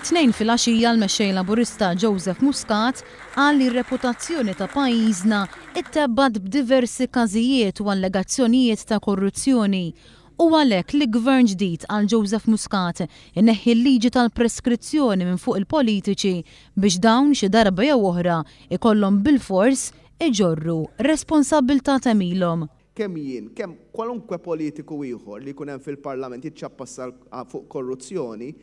It-Tnejn filgħaxija l-Mexxej Laburista Joseph Muscat qal li r-reputazzjoni ta' pajjiżna ttebbgħet b'diversi każijiet u allegazzjonijiet ta' korruzzjoni. Hu għalhekk li Gvern ġdid għal Joseph Muscat ineħħi l-liġi tal-preskrizzjoni minn fuq il-politiċi biex dawn xi darba jew oħra jkollhom bilfors iġorru responsabbiltà t'għemilhom. Kemm jien, kemm kwalunkwe politiku ieħor li jkun hemm fil-Parlament jiċċappas fuq korruzzjoni,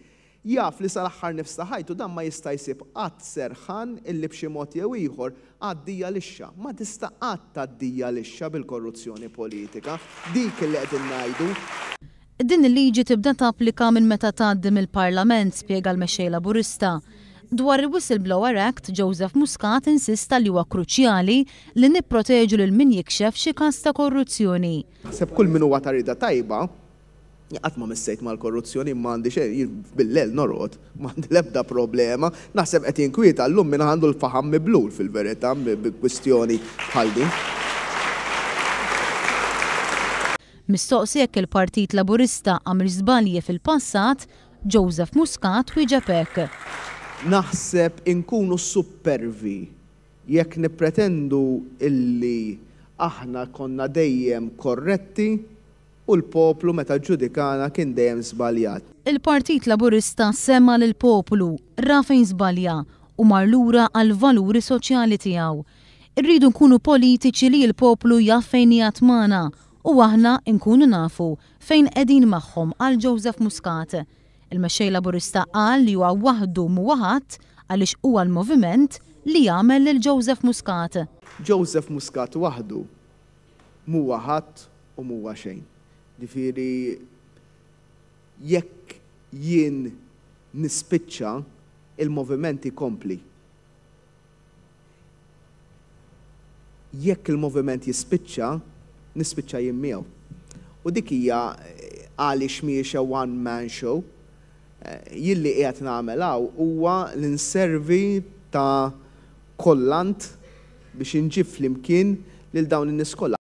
jaf li sal-aħħar nifs ta' ħajtu dan ma jista' jsib qatt serħan illi b'xi mod jew ieħor għaddija lixxa. Ma tista' qatt tgħaddija lixxa bil-korruzzjoni politika. Dik illi qegħdin ngħidu. Din il-liġi tibda tapplika minn meta tgħaddi mill-Parlament, spjega l-Mexxej Laburista. Dwar il-Whistleblower Act, Joseph Muscat insista li huwa kruċjali li nipproteġu lil min jikxef xi każ ta' korruzzjoni. Naħseb kull min huwa ta' rieda tajba, jien qatt ma missejt mal-korruzzjoni, ma għandi xejn, jien bil-lejl norqod, ma għandi l-ebda problema. Naħseb qed jinkwieta llum min għandu l-faħam miblul fil-verità bi kwistjoni bħal din. Mistoqsi jekk il-Partit Laburista għamilx żbalji fil-passat, Joseph Muscat wieġeb hekk. Naħseb inkunu suppervi jekk nippretendu illi aħna konna dejjem korretti u l-poplu meta ġġudikana kien dejjem żbaljat. Il-Partit Laburista sema' lill-poplu, ra fejn żbalja u mar lura għall-valuri soċjali tiegħu. Irridu nkunu politiċi li l-poplu jaf fejn qiegħed magħna u aħna nkunu nafu fejn qegħdin magħhom, qal Joseph Muscat. Il-Mexxej Laburista qal li huwa waħdu m'huwa ħadd għaliex huwa l-moviment li jagħmel lil Joseph Muscat. Joseph Muscat waħdu m'huwa ħadd u m'huwa xejn. Ġifieri jekk jien nispiċċa, il-moviment ikompli. Jekk il-moviment jispiċċa, nispiċċa jien miegħu. U dik hija għaliex mhijiex a one man show. Jien li qiegħed nagħmel hawn huwa li nservi ta' kollant biex inġib flimkien lil dawn in-nies kollha.